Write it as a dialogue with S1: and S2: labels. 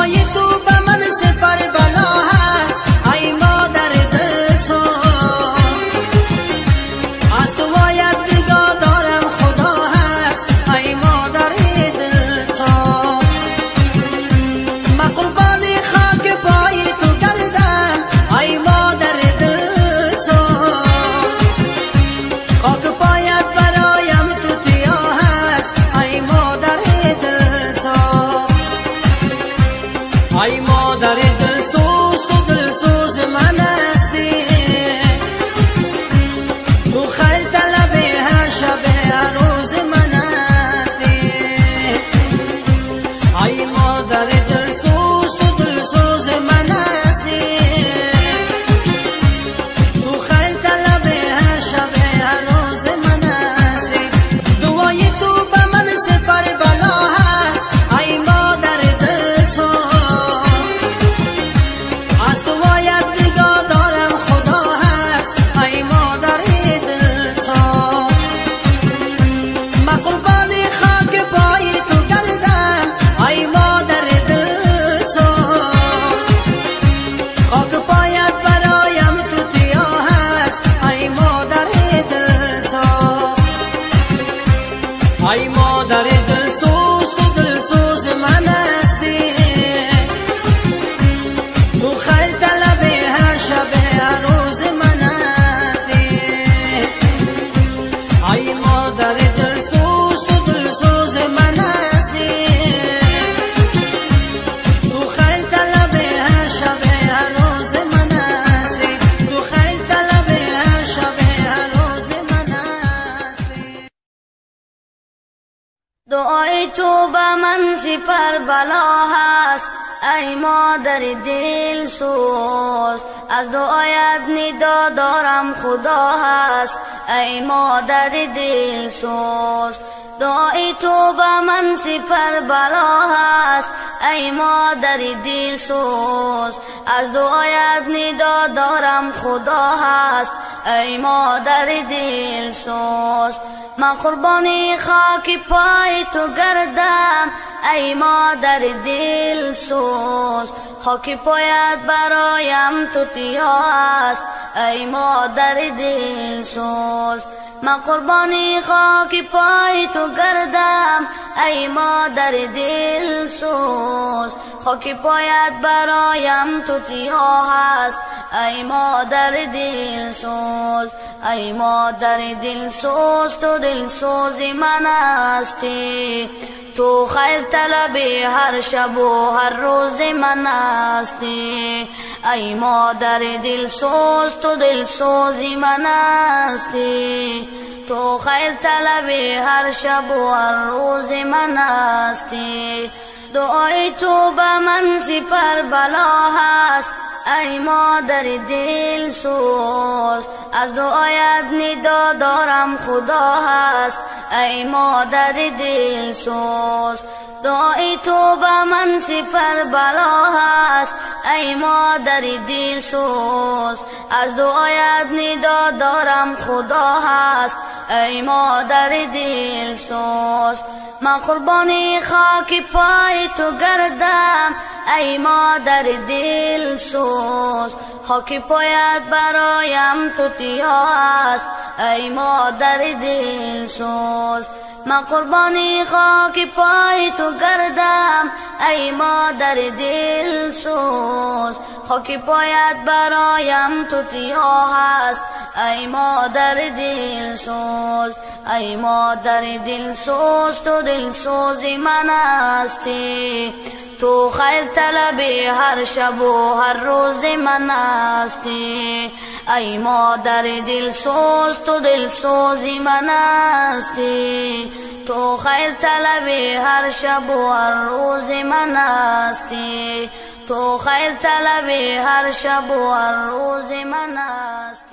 S1: دعای تو به من سپر بلا هست ای مادر دلسوز، از دعایت نگاه دارم خدا هست ای مادر دلسوز. من قربان خاک پای تو گردم ای مادر دلسوز، خاک پایت برایم توتیا هست ای مادر دلسوز. ای مادر دلسوز تو دلسوز من هستی، تو خیر طلب هر شب هر روز من هستی. ای مادر دلسوز تو دلسوز من هستی، تو خیر طلب هر شب هر روز من هستی. دعای تو به من سپر بلا هست ای مادر دلسوز، از دعایت نگاه دارم خدا هست ای مادر دلسوز. من قربان خاک پای تو گردم ای مادر دلسوز، خاک پایت برایم توتیا هست ای مادر دلسوز. ای مادر دلسوز تو دلسوز من هستی، تو خیر طلب هر شب هر روز من هستی. ای مادر دلسوز تو دلسوز من هستی، تو خیر طلب هر شب هر روز من هستی. تو خیر طلب هر شب هر روز من هستی.
S2: دعای تو به من سپر بلا هست ای مادر دلسوز، از دعایت ندا دارم خدا هست ای مادر دلسوز. دعای تو به من سپر بلا هست ای مادر دلسوز، از دعایت ندا دارم خدا هست ای مادر دلسوز. من قربانی خاک پای تو گردم ای مادر دلسوز، خاک پایت برایم توتیا است ای مادر دلسوز. من قربانی خاک پای تو گردم ای مادر دلسوز، خاک پایت برایم توتیا هست ای مادر دلسوز. ای مادر دلسوز تو دلسوز من هستی، تو خیر طلب هر شب و هر روز من هستی. ای مادر دلسوز تو دلسوز من هستی، تو خیر طلب هر شب و هر روز من هستی. دعای تو به من سپر بلا هست ای مادر دلسوز، از دعایت ندا دارم خدا هست ای مادر دلسوز. دعای تو به من سپر بلا هست ای مادر دلسوز، از دعایت ندا دارم خدا هست ای مادر دلسوز. من قربانی خاک پای تو گردم ای مادر دلسوز، خاک پایت برایم توتیا است ای مادر دلسوز. من قربانی خاک پای تو گردم ای مادر دلسوز، خاک پایت برایم توتیا هست ای مادر دلسوز. ای مادر دلسوز تو دلسوز من هستی، تو خیر طلب هر شب و هر روز من هستی. ای مادر دلسوز تو دلسوز من هستی، تو خیر طلب هر شب و هر روز من هستی. تو خیر طلب هر شب و هر روز من هستی.